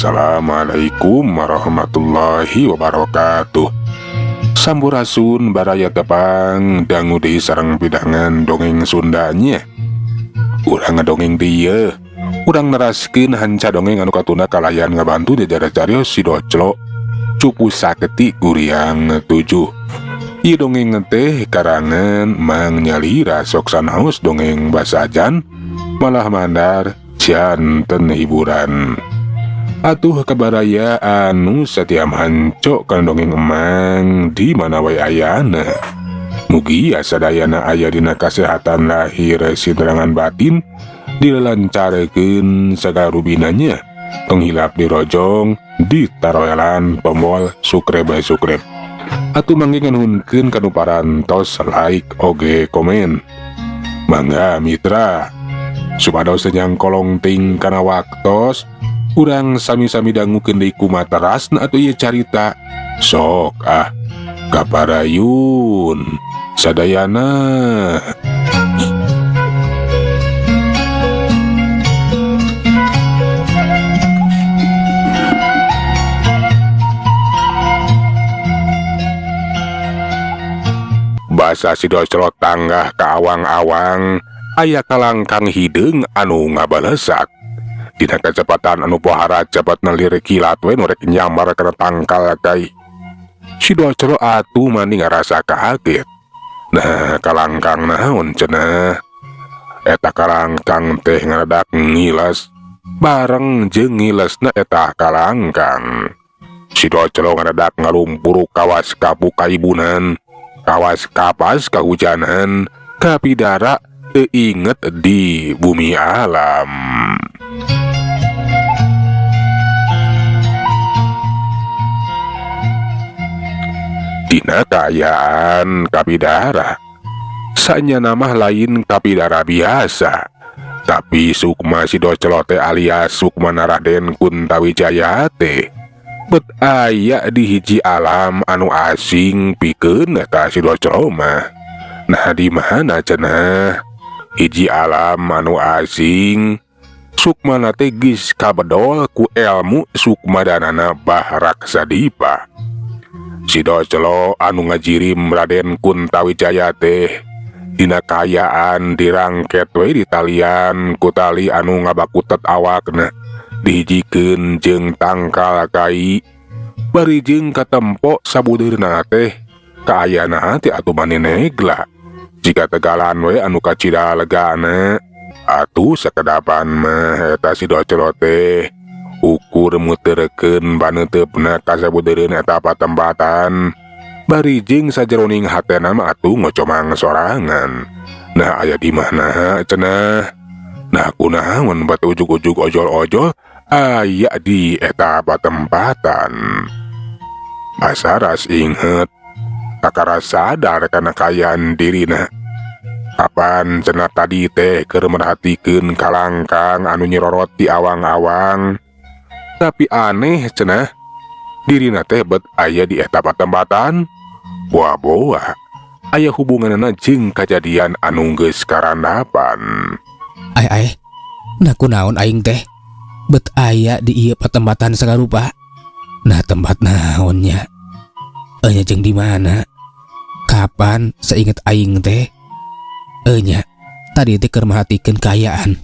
Assalamualaikum warahmatullahi wabarakatuh. Sampurasun baraya, tepang dangu deui sareng pidangan dongeng Sundanya. Urang ngadongeng dieu, urang neraskeun hanca dongeng anu katunda kalayan ngabantu jajara carios Si Doclo Cupu Saketi Guriang 7. Ieu dongeng teh karangan Mang Nyalira, sok sanaos dongeng basajan malah mandar janten hiburan. Atuh ka baraya anu setia hanco kana dongeng Emang di mana wae ayana. Mugia sadayana aya dina kasehatan lahir sinterangan batin, dilancarkeun sagala rubinanya. Tong hilap dirojong, ditaroelan tombol subscribe subscribe. Atuh mangge nganuhunkeun kanu parantos like oge komen. Mangga mitra, supados teu nyangkolong ting kana waktos, urang sami-sami dangukeun deui kumaha terasna atuh ieu carita. Sok ah, kaparayun sadayana. Basa Si Doclo tanggah ka awang-awang, aya kalangkang hideung anu ngabalesak. Dina kecepatan anu pohara cepet, nelir kilat we nu rek nyambar kana tangkal kai. Si Doclo atuh mani ngarasa kaget. Nah, kalangkang naon cenah? Eta kalangkang teh ngadadak ngiles. Bareng jeung ngilesna eta kalangkang, Si Doclo ngadadak ngalumpuruk kawas kapuk kaibunan. Kawas kapas kahujanan, kapidara teu inget di bumi alam. Dina kaayaan kapidara. Sanyana mah lain kapidara biasa. Tapi sukma Si Doclo teh alias Sukma Raden Kuntawijaya teh bet aya di hiji alam anu asing pikeun eta Si Doclo mah. Nah, di mana cenah? Hiji alam anu asing, sukmana teh geus kabedol ku elmu sukmadanana Bah Raksadipa. Si Doclo anu ngajirim Raden Kuntawijaya teh dina kaayaan dirangket we di talian ku tali anu ngabakutet awakna, dihijikeun jeung tangkal kai bari jeung katempo sabudeurna teh. Kaayana teh atuh mani negla jiga tegalan we anu kacida legana. Atuh sakedapan mah eta Si Doclo teh ukur muterkeun paneuteup ka sabudeureun eta patempatan, bari jeung sajeroning hatena mah atuh ngocomang sorangan. Nah, aya di mana cenah? Nah, kunaon bat ujug-ujug ojol-ojol aya di eta patempatan? Basaras inget, kakara sadar kana kaayaan dirina. Kapan cenah tadi teh keur merhatikeun kalangkang anu nyirorot di awang-awang? Tapi aneh cenah, dirina teh bet aya di eta patempatan. Boa-boa aya hubunganna jeung kajadian anu geus karandapan. Ai ai, nah kunaon aing teh bet aya di ieu patempatan sagarupa? Nah, tempat naonnya? Enya jeung di mana? Kapan seinget aing teh? Enya tadi teh keur merhatikeun kaayaan.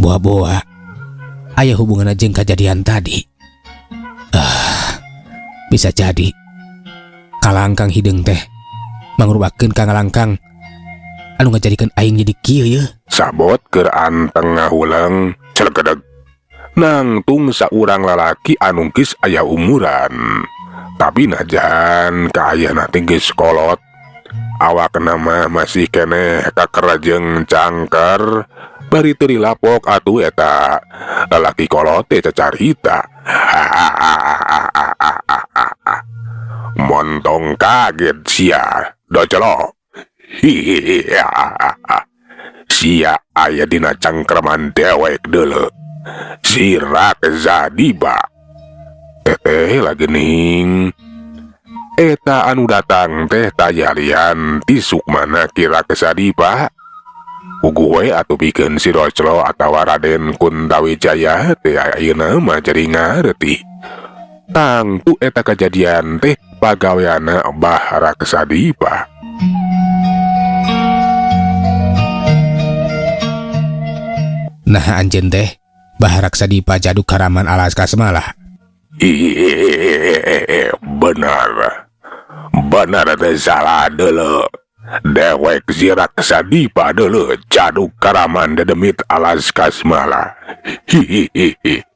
Boa-boa aya hubunganna jeung kajadian tadi. Ah, bisa jadi kalangkang hideung teh mangrupakeun kalangkang anu ngajadikeun aing jadi kieu ye. Sabot keur anteng ngahuleng, celegedeg. Nangtung saurang lalaki anu geus aya umuran. Tapi najan kaayana teh geus kolot, awakna mah masih keneh kakerjeng cangker bari teu dilapok atuh eta lalaki kolot teh cacarita. "Montong kaget sia, Doclo. Sia aya dina cangkerman dewek deuleu. Si Raksadiba." Teteh lagi ning. Eta anu datang teh taya lian ti sukmana Ki Raksadipa. Puguh we atuh pikeun si Doclo atawa Raden Kuntawijaya teh ayeuna mah jadi ngareti. Tangtu eta kajadian teh pagaweanna Bah Raksadipa. Nah anjeun teh Bah Raksadipa jaduk karaman alas kasmalah. Ih, benar. Benar teh salah deuleu. Dewek si Raksadipa deuleu jaduk karaman dedemit alas kasmala. Hihihi.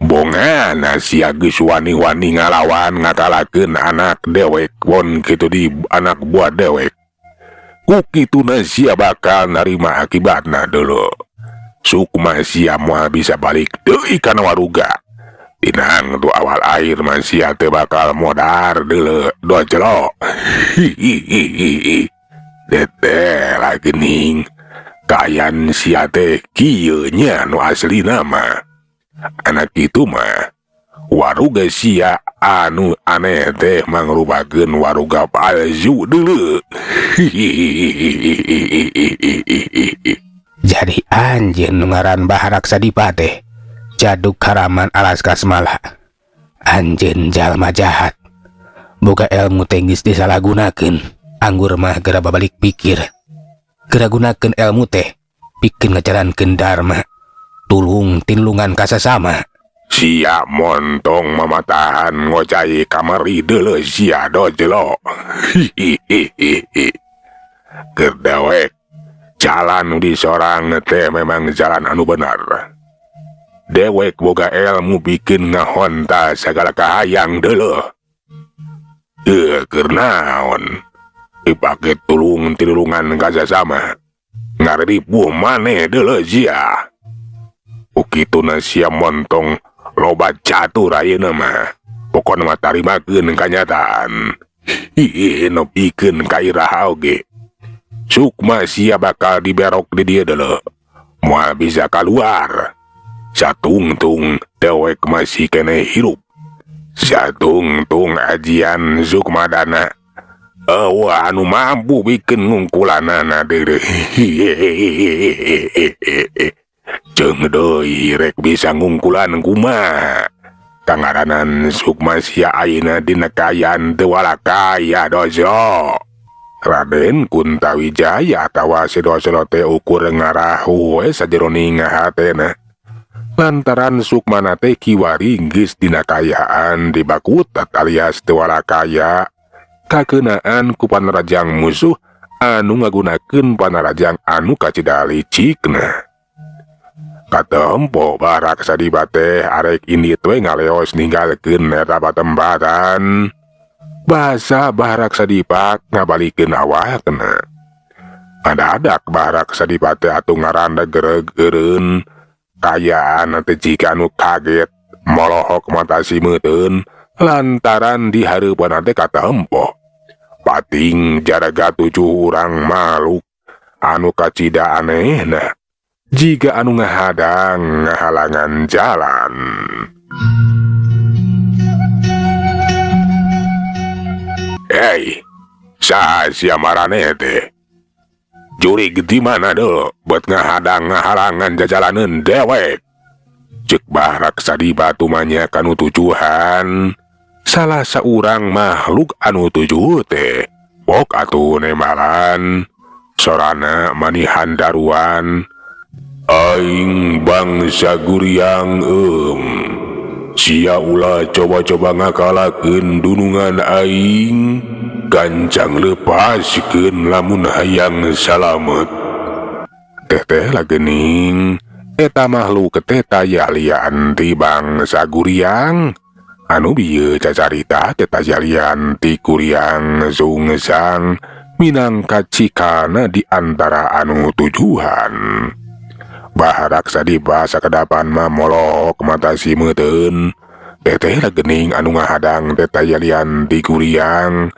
Bongana sia geus wani-wani ngalawan ngakalakeun anak dewek won kitu di anak buah dewek. Ku kituna sia bakal narima akibatna deuleu. Sukma sia moal bisa balik deui kana waruga. Tinang tu awal akhir mah sia teu bakal modar deuleu doclo. Hihihi. Teteh lah geuning. Kaayaan sia teh kieu nya nu aslina mah. Anak kitu mah waruga sia anu aneh teh mangrupakeun waruga palsu deuleu. Hihihi. Jadi anjeun nu ngaran Bah Raksadipa teh jaduk karaman alas kasmala. Anjeun jalma jahat. Boga ilmu teh geus disalahgunakeun. Anggur mah geura babalik pikir. Geura gunakeun ilmu teh pikeun ngajalankeun dharma. Tulung tinlungan ka sasama. Sia montong mamatahan ngocai kamari deuleu sia dojlo. Hihihi. Keur dewek jalan di sorang teh memang jalan anu benar. Dewek boga ilmu bikin ngahonta segala kahayang deuleu. Keur naon? Dipake tulung tilulungan ka sasama. Ngaripuh maneh deuleu sia. Ukituna sia montong loba catur ayeuna mah. Pokona mah tarimakeun kanyataan. Hihi, nepikeun ka iraha oge. Sukma sia bakal diberok di dieu deuleu. Moal bisa kaluar. Satungtung dewek masih keneh hirup. Satungtung ajian Sukmadana. Eueuh anu mampu bikin ngungkulanana deuleu. Jeung deui rek bisa ngungkulan kumaha. Kangaranan Sukma sia ayeuna dina kaayaan teu walakaya dojo. Raden Kuntawijaya atawa si Doclo teh ukur ngarahu we sajeroning hatena. Lantaran Sukmana teh kiwari geus dina kaayaan dibakutat alias teu walakaya. Kakeunaan ku panarajang musuh anu ngagunakeun panarajang anu kacida licikna. Katempo Bah Raksadipa teh arek indit we ngaleos ninggalkeun eta patempatan. Basa Bah Raksadipa ngabalikeun awakna. Adadak Bah Raksadipa teh atuh ngaranda gereg-geureun. Kaayaan teh jiga anu kaget, molohok mata simeuteun lantaran di hareupeunna teh katempo. Pating jaraga 7 urang makhluk anu kacida anehna. Jiga anu ngahadang ngahalangan jalan. Hei, saha sia maraneh teh? Jurig di mana deuleu buat ngahadang ngahalangan jajalaneun dewek? Ceuk Bah Raksadipa tumanya kanu tujuhan. Salah saurang makhluk anu tujuh teh pok atuh nembalan. Sorana manihan daruan. Aing bangsa guriang eum. Sia ulah coba-coba ngakalakeun dunungan aing. Gancang lepaskeun lamun hayang salamet. Teteh lagening eta makhluk teh taya lian ti bangsa guriang. Anu bieu cacarita teh taya lian ti kuriang sungsang minangka cikana di antara anu tujuhan. Bah Raksadipa sakedapan mah molok mata simeuteun. Teteh lagening anu ngahadang teh taya lian ti guriang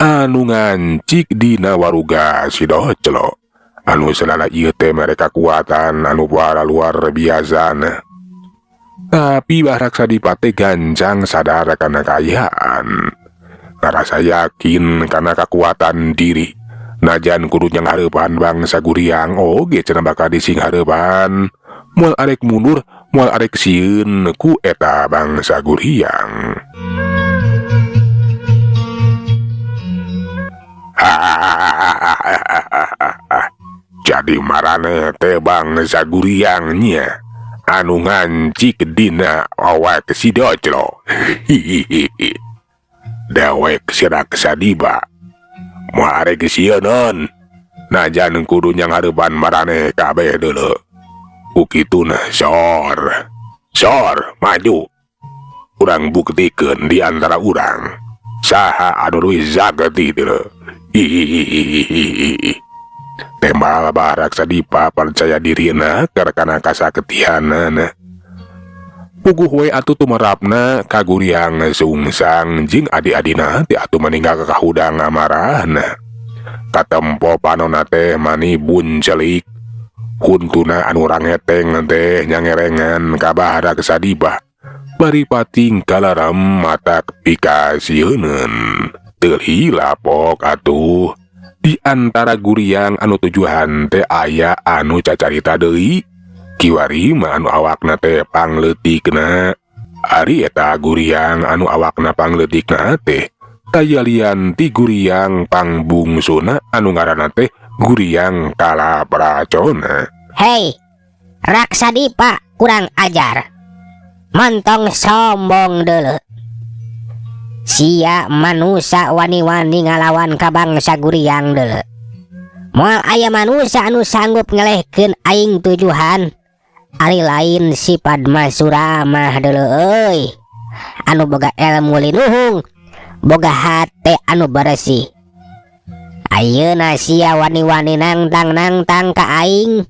anu ngancik dina waruga si Doclo. Anu selala ieu teh mere kakuatan anu para luar biasana. Tapi Bah Raksadipa teh gancang sadar kana kaayaan. Ngarasa yakin kana kakuatan diri. Najan kudu nyanghareupan bangsa Guriang oge cenah bakal disinghareupan. Moal arek mundur, moal arek sieun ku eta bangsa Guriang. Jadi maraneh teh bangsa Guriang nya anu ngancik dina awak si Doclo. Hihihi. Dewek si Raksa Dipa. Moal arek sieuneun. Najan kudu nyanghareupan maraneh kabeh deuleu. Ku kituna sor. Sor maju. Urang buktikeun di antara urang saha anu leuwih sakti deuleu. Hihihi. Tembal Bah Raksa Dipa percaya dirina karena kasaktianana. Puguh we atuh tumerapna ka Guriang Sungsang jeung adi-adina teh atuh meninggal kakahudang amarahna. Katempo panona teh mani buncelik. Huntuna anu rangeteng teh nyangerengan ka Bah Raksa Dipa. Bari pating kalaram matak pikasieuneun. Teu hilapok atuh. Di antara Guriang anu tujuhan teh aya anu cacarita deui. Kiwari mah anu awakna teh pangleutikna. Ari eta Guriang anu awakna pangleutikna teh taya lian ti Guriang pangbungsuna anu ngaranna teh Guriang Kalapracona. Hei, Raksa Dipa kurang ajar. Montong sombong deuleu. Sia manusa wani-wani ngalawan ka bangsa Guriang deuleu. Moal aya manusa anu sanggup ngelehkeun aing tujuhan. Ari lain si Padma Suramah deuleu euy. Anu boga ilmu linuhung, boga hate anu beresih. Ayeuna sia wani-wani nangtang-nangtang ka aing.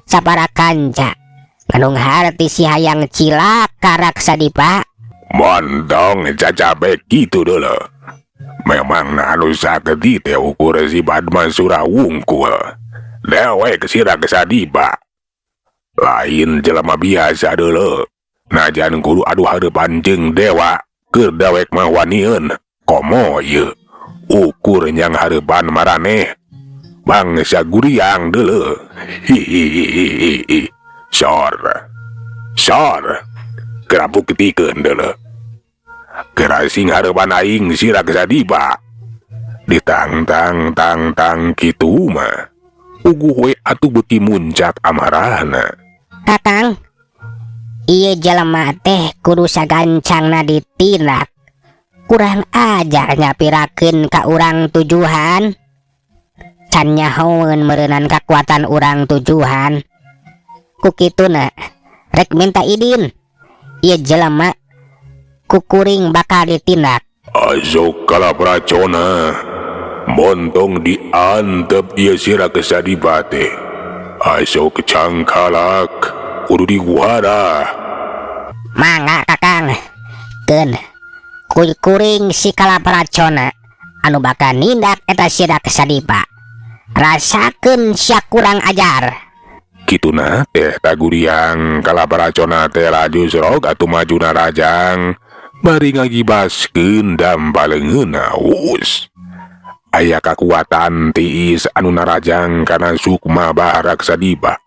Sapara kanca nganung harti si hayang cilaka Raksa Dipa. Montong cacabek gitu dulu. Memang anu sakti teh ukur si Padma Sura wungkul. Dewek si Raksa Dipa. Lain jelema biasa dulu. Najan kudu adu hareupan jeung dewa, keur dewek mah wanieun. Komo ieu ukur nyang hareupan maraneh. Bangsa Guriang dulu. Hihihihi. Sor. Sor. Geura buktikeun deuleu. Geura sing hareupan aing si Raksa Dipa. Ditangtang tang tang kitu mah. Puguh we atuh beuki muncak amarahna. Kakang, ieu jelema teh kudu sagancangna ditindak. Kurang ajar nyapirakeun ka urang tujuhan. Can nyahoeun meureunan kakuatan urang tujuhan. Ku kituna rek minta idin. Ieu jelema kukuring bakal ditindak. Azok Kalapracona montong diantep ieu si Raksa Dipa teh. Azok cangkalak kudu diguhara. Mangga Kakang. Keun kuring si Kalapracona anu bakal nindak eta si Raksa Dipa. Rasakeun sia kurang ajar. Kituna teh Guriang Kalapracona teh laju serog atuh maju narajang bari ngagibaskeun dampaleungeunna us. Aya kakuatan tiis anu narajang kana sukma Bah Raksa Dipa.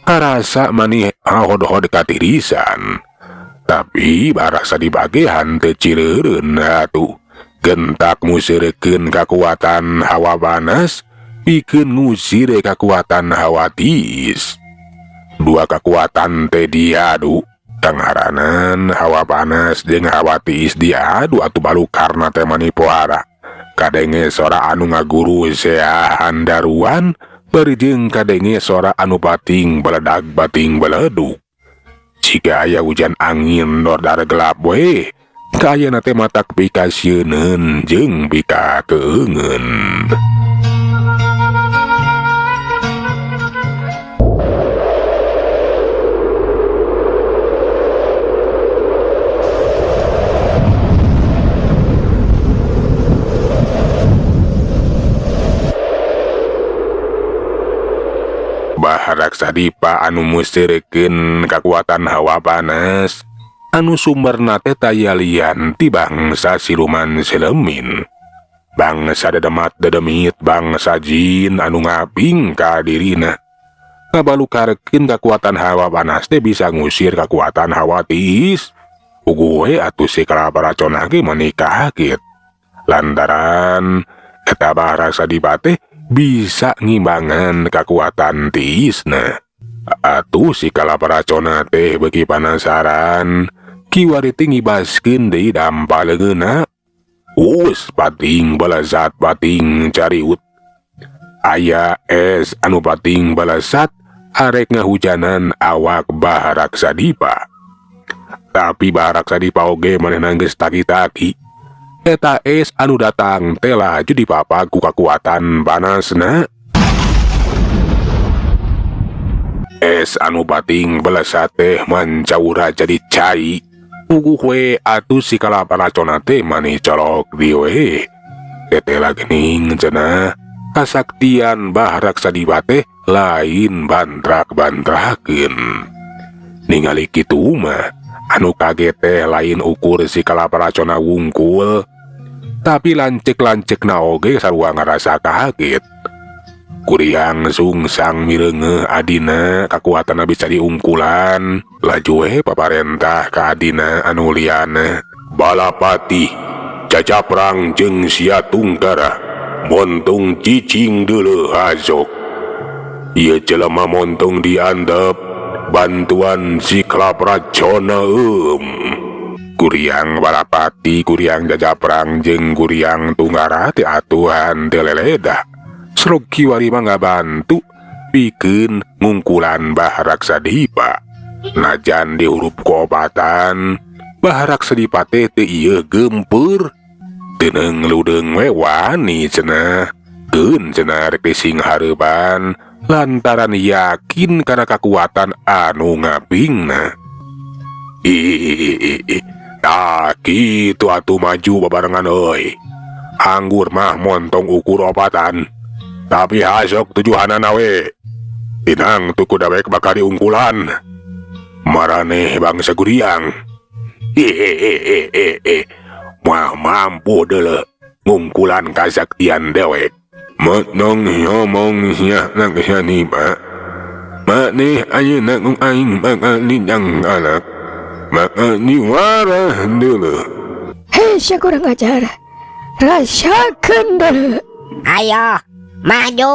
Karasa manih hod-hod katirisan. Tapi Bah Raksa Dipa ge hanteu cileureun atuh. Gentak museurekeun kakuatan hawa panas, pikeun ngusir kakuatan hawa tiis. Dua kakuatan teh diadu. Tangharanan hawa panas jeung hawa tiis diadu atuh balukarna teh manipoara. Kadenge sora anu ngaguru seahan daruan, bari jeung kadenge sora anu bating beledag bating beledug. Jika aya hujan angin dordar gelap we, kaayana teh matak pikasieuneun jeung pikakeungeun. Bah Raksa Dipa anu museurekeun kakuatan hawa panas anu sumberna teh taya lian ti bangsa siluman selemin. Bangsa dedemat dedemit bangsa jin anu ngaping ka dirina. Ngabalukarkeun kakuatan hawa panas teh bisa ngusir kakuatan hawa tiis. Puguh we atuh si Kalaparacona ge meuni kaget. Lantaran eta Baharaksadipa teh bisa ngimbangan kakuatan tiisna. Atuh si Kalaparacona teh beuki panasaran, kiwari teh ngibaskeun deui dampa leungeunna. Us pating balesat pating cariut. Aya es anu pating balesat arek ngahujanan awak Baharaksadipa. Tapi Baharaksadipa oge manehna geus taki-taki. Eta es anu datang teh laju dipapag ku kakuatan panasna. Es anu pating balesat teh mancaura jadi cai. Puguh we atuh si Kalaparacona teh mani colok di we. Teteh geuning cenah kasaktian Baharaksadipa teh lain bantrak-bantrakeun. Ningali kitu mah anu kaget teh lain ukur si Kalaparacona wungkul, tapi lanceuk-lanceukna oge sarua ngarasa kaget. Kuriang sungsang mireungeuh adina kakuatanna bisa diungkulan, laju we paparentah ka adina anu liana. Balapati cacaprang jeung sia Tunggara montong cicing deuleuh azok. Ieu jelema montong diantep bantuan si Kalaparacona eum. Kuriang Balapati, Kuriang Jajaprang jeung Kuriang Tunggara teh atuhan teu leledah. Srog kiwari mah ngabantu pikeun ngungkulan Baharaksadipa. Najan dihurup ku obatan, Baharaksadipa teh teu ieu geumpeur. Teu ludeung we wani cenah. Keun cenah rek dising hareupan lantaran yakin kana kakuatan anu ngapingna. Ih, tah kitu atuh maju babarengan euy. Anggur mah montong ukur obatan. Tapi hasok tujuhanana we. Tinang tuku dawek bakal diungkulan. Maraneh bangsa guriang. Hehehehehe. Moal mampu deuleu ngungkulan kasaktian dewek. Motong ngomong sia nak sanipa. Maneh ayeuna ku aing bakal dicangkalak. Bakal diwarah deuleu. Hei, sia kurang ajar. Rasakeun deuleu. Ayo, maju.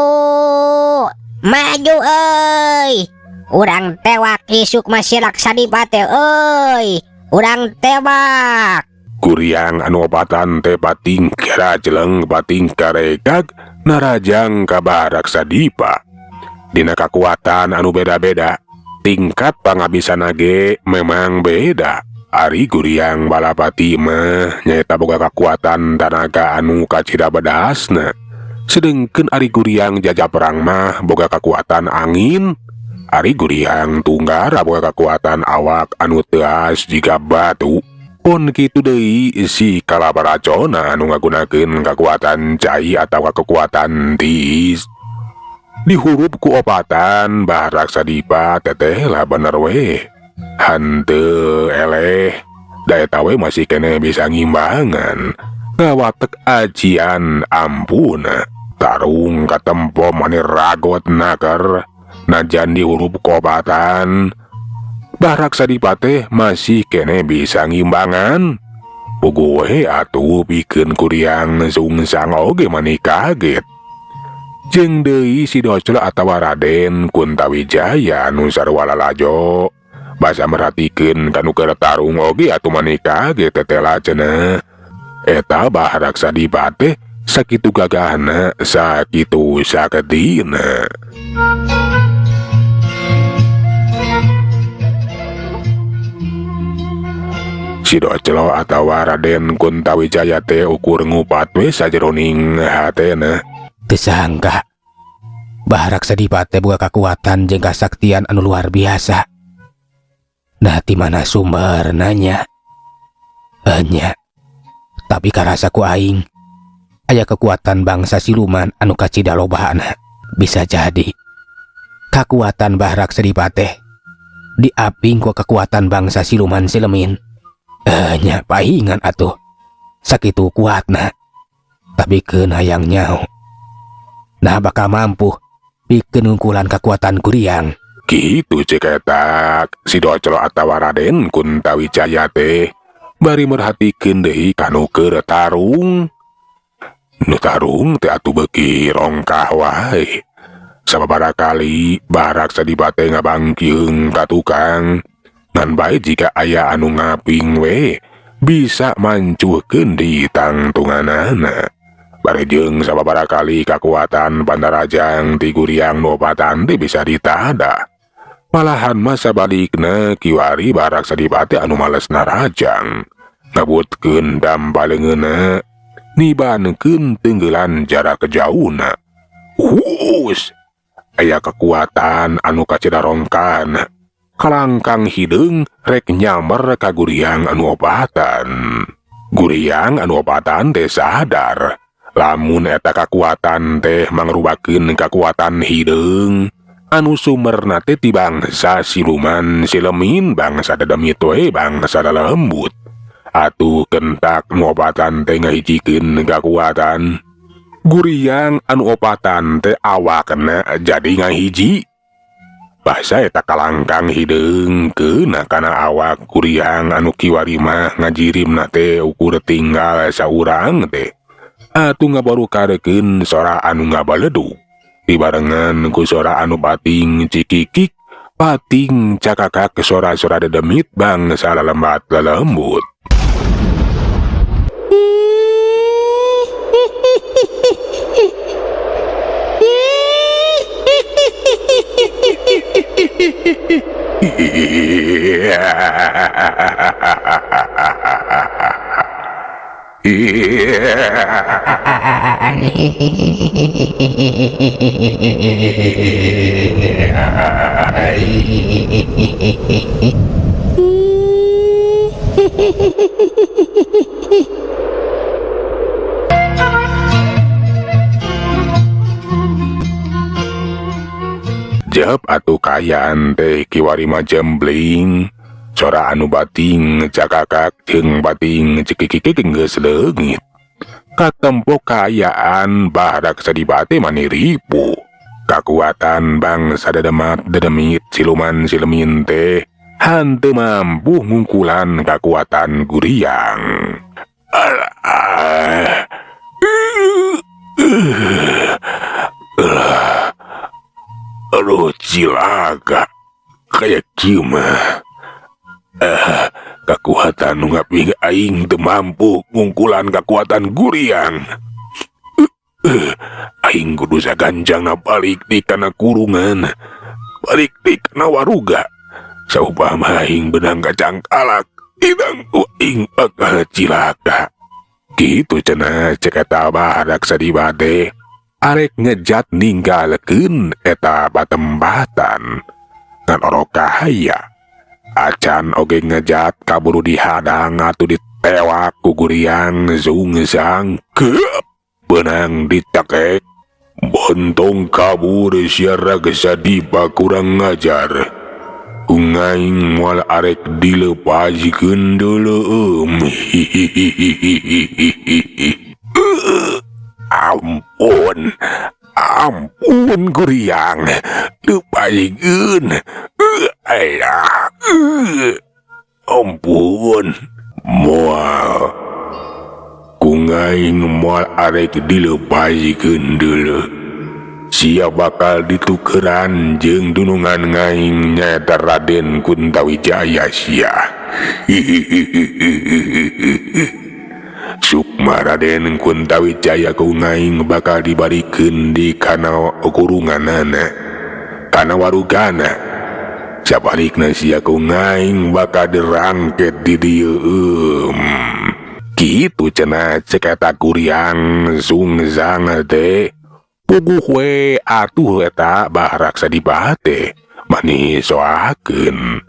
Maju euy. Urang tewak isuk masih Laksadipa teh euy. Urang tewak. Kuriang anu obatan teh pating karajeleng pating karekag narajang ka Baharaksadipa. Dina kakuatan anu beda-beda, tingkat pangabisana ge memang beda. Ari Guriang Balapati mah nyaeta boga kakuatan tanaga anu kacida bedasna. Sedengkeun ari Guriang Jajaprang mah boga kakuatan angin. Ari Guriang Tunggara boga kakuatan awak anu teuas jiga batu. Pun kitu deui si Kalaparacona anu ngagunakeun kakuatan cai atawa kekuatan tiis. Dihurup ku obatan Baharaksadipa teteh lah bener we. Hanteu eleh da eta we masih keneh bisa ngimbangan. Ngawatek ajian ampuna. Tarung katempo mani ragot naker. Najan dihurup ku obatan Baharaksadipa teh masih keneh bisa ngimbangan. Puguh we atuh pikeun Kuriang sungsang oge mani kaget. Jeung deui si Doclo atawa Raden Kuntawijaya anu sarua lalajo. Basa merhatikeun kanu keur tarung oge atuh mani kaget tetela cenah. Eta Baharaksadipa teh sakitu gagahna, sakitu sakedina. Si Doclo atawa Raden Kuntawijaya teh ukur ngupat we sajeroning hatena. Teu sangka Baharaksadipa teh boga kakuatan jeung kasaktian anu luar biasa. Nah, ti mana sumberna nya? Enya. Tapi karasa ku aing aya kekuatan bangsa siluman anu kacida lobana. Bisa jadi kakuatan Baharaksadipa teh diaping ku kekuatan bangsa siluman silemin. Nya pahingan atuh. Sakitu kuatna. Tapi keun hayang nyaho. Nah bakal mampu pikeun ngungkulan kakuatan Guriang. Kitu cek eta si Doclo atawa Raden Kuntawijaya teh bari merhatikeun deui kanu keur tarung. Nu tarung teh atuh beuki rongkah wae. Sababaraha kali Baraksa Dipate ngabangkeung ka tukang ngan bae jika aya anu ngaping we bisa mancuhkeun di tangtunganana. Bari jeung sababaraha kali kakuatan Pandarajang ti Guriang nu opatan teh bisa ditada. Malahan masa balikna kiwari Baraksa Dipate anu males narajang ngabutkeun dampaleungeunna nibankeun tenggelan jarak jauhna. Hus, aya kekuatan anu kacidarongkan kalangkang hideung rek nyamber ka Guriang anu opatan. Guriang anu opatan teh sadar lamun eta kakuatan teh mangrubakeun kakuatan hideung anu sumberna teh ti bangsa siluman silemin, bangsa dedemit we, bangsa lelembut. Atuh kentak nu opatan teh ngahijikeun kakuatan. Guriang anu opatan teh awakna jadi ngahiji. Basa eta kalangkang hideung keuna kana awak Guriang anu kiwari mah ngajirimna teh ukur tinggal saurang teh. Atuh ngabarukarekeun sora anu ngabaledug. Dibarengan ku sora anu pating cikikik, pating cakakak sora-sora dedemit bangsa lelembat lelembut. Jep atuh kaayaan teh kiwari mah jembling. Sora anu bating cakakak jeung bating cikikik geus leungit. Katempo kaayaan Baraksa Dipate mani ripuh. Kakuatan bangsa dedemat dedemit siluman silemin teh hanteu mampu ngungkulan kakuatan Guriang. Aduh cilaka kayak kieu mah. Kakuatan nu ngaping aing teu mampu ngungkulan kakuatan Guriang. Aing kudu saganjangna balik di kana kurungan, balik di kana waruga. Saupama aing benang kacangkalak, idang ku aing bakal cilaka. Kitu cenah cek eta Baraksa Dipate arek ngejat ninggalkeun eta patembatan. Ngan orok kahaya. Acan oge ngejat kaburu dihadang atuh ditewak ku Guriang zungsang keup benang ditekek. Bontong kabur sia Raksa Dipa kurang ngajar. Ungaing moal arek dilepaskeun deuleueum. Ampun, ampun Guriang, lepaskeun. Ayah, ampun, moal. Kungaing moal arek dilepaskeun deuleu. Sia bakal ditukeran jeung dunungan ngaing nyaeta Raden Kuntawijaya sia. Sukma Raden Kuntawijaya kungaing bakal dibarikeun di kana kurunganana, kana warugana. Sabalikna sia kungaing bakal dirangket di dieu. Kitu cenah cek eta Guriang zungzang teh. Puguh we atuh eta Baraksa Dipate mani soakeun.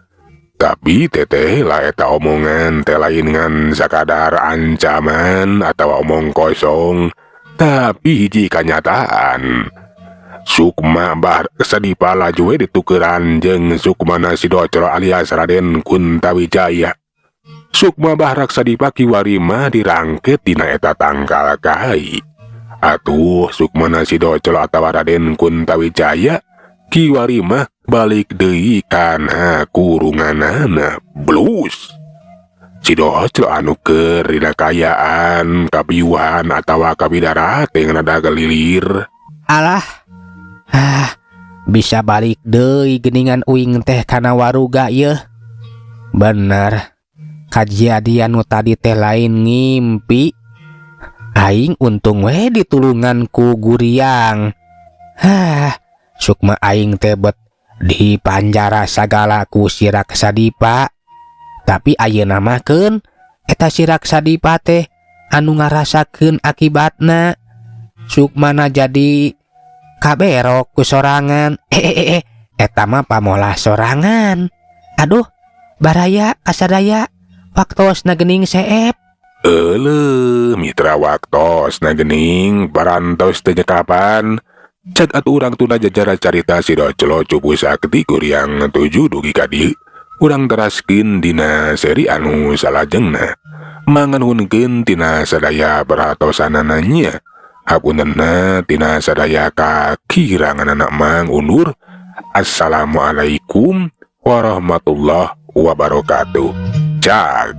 Tapi teteh lah eta omongan teh lain ngan sakadar ancaman atawa omong kosong, tapi hiji kanyataan. Sukma Baraksa Dipa laju we ditukeran jeung Sukmana si Docro alias Raden Kuntawijaya. Sukma Baraksa Dipa kiwari mah dirangket dina eta tangkal kai. Atuh sukmana si Docol atawa Raden Kuntawijaya kiwari mah balik deui kana kurunganana blus. Si Docol anu keur dina kaayaan kapiuhan atawa kapidara teh rada gelilir. Alah, ah, bisa balik deui geningan uing teh kana waruga yeuh. Bener, kajadian nu tadi teh lain ngimpi. Aing untung we ditulungan ku Guriang. Hah, sukma aing teh bet di panjara sagala ku si Raksadipa. Tapi ayeuna mah keun eta si Raksadipa teh anu ngarasakeun akibatna. Sukmana jadi kaberok ku sorangan. Eh, eh, eh, eh, eta mah pamolah sorangan. Aduh, baraya kasadaya waktosna gening seep. Euleuh, mitra, waktosna gening parantos teu kapan. Cag atuh urang tunda jajara carita si Doclo Cupu Sakti Guriang 7 dugi ka dieu. Urang teraskeun dina seri anu salajengna. Manganuhunkeun tina sadaya perhatosanana nya. Hapuntenna tina sadaya kakiranganana, Mang undur. Assalamualaikum warahmatullahi wabarakatuh. Cag.